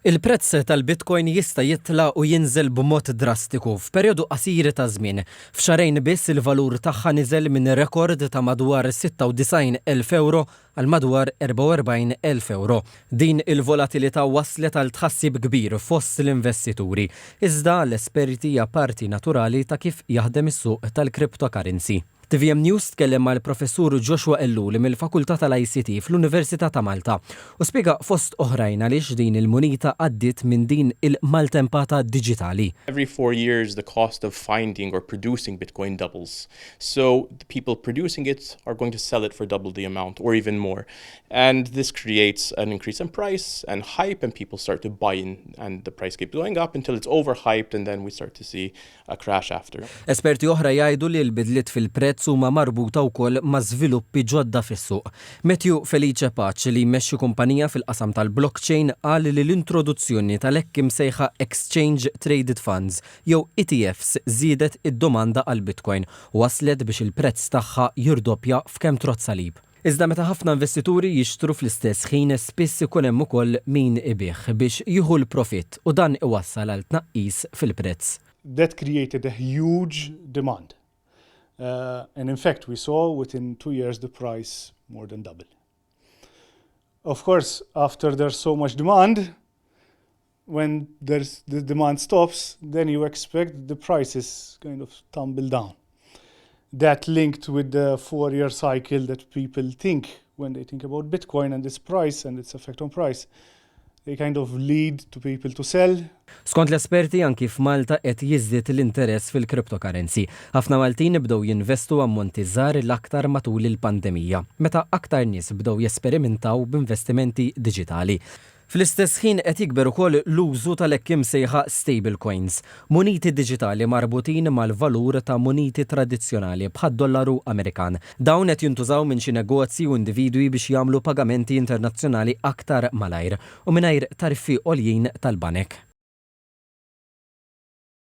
Il-prezz tal-Bitcoin jista' jitla' u jinżel b'mod drastiku f'perjodu qasir ta' żmien. F'xahrejn biss il-valur tagħha niżel minn rekord ta' madwar 96,000 ewro għal madwar 44,000 ewro. Din il-volatilità wasslet għal tħassib kbir fost l-investituri. Iżda għall-esperti hija parti naturali ta' kif jaħdem is-suq tal-cryptocurrency. Tvm News tkellem mal-Professur Joshua Ellul mill-Fakultà tal-ICT fl-Università ta' Malta u spjega fost oħrajn għaliex din il-munita għaddiet minn din il-maltempata diġitali. Every 4 years the cost of finding or producing Bitcoin doubles. So the people producing it are going to sell it for double the amount or even more. And this creates an increase in price and hype, and people start to buy in, and the price keeps going up until it's overhyped, and then we start to see a crash after. Esperti oħra jgħidu li l-bidliet fil-prezz huma marbuta wkoll ma' żviluppi ġodda fis-suq. Matthew Felice Pace, li jmexxi kumpanija fil-qasam tal-blockchain, qal li l-introduzzjoni tal-hekk imsejħa Exchange Traded Funds jew ETFs żiedet id-domanda għal Bitcoin u waslet biex il-prezz tagħha jirdoppja f'kemm trodd salib. Iżda meta ħafna investituri jixtru fl-istess ħin, spiss ikun hemm ukoll min ibigħ biex jieħu l-profitt u dan iwassal għal tnaqqis fil-prezz. That created a huge demand. And in fact, we saw within 2 years the price more than double. Of course, after there's so much demand, when there's the demand stops, then you expect the prices kind of tumble down. That linked with the 4-year cycle that people think when they think about Bitcoin and its price and its effect on price, they kind of lead to people to sell. Skont l-esperti, anki f'Malta qed jiżdied l-interess fil-cryptocurrency. Ħafna Maltin bdew jinvestu ammonti żgħar, l-aktar matul il-pandemija, meta aktar nies bdew jesperimentaw b'investimenti diġitali. Fl-istess ħin qed jikber ukoll l-użu tal-hekk imsejħa stablecoins, muniti diġitali marbutin mal-valur ta' muniti tradizzjonali bħad-dollaru Amerikan. Dawn qed jintużaw minn xi negozji u individwi biex jagħmlu pagamenti internazzjonali aktar malajr u mingħajr tariffi għoljin tal-banek.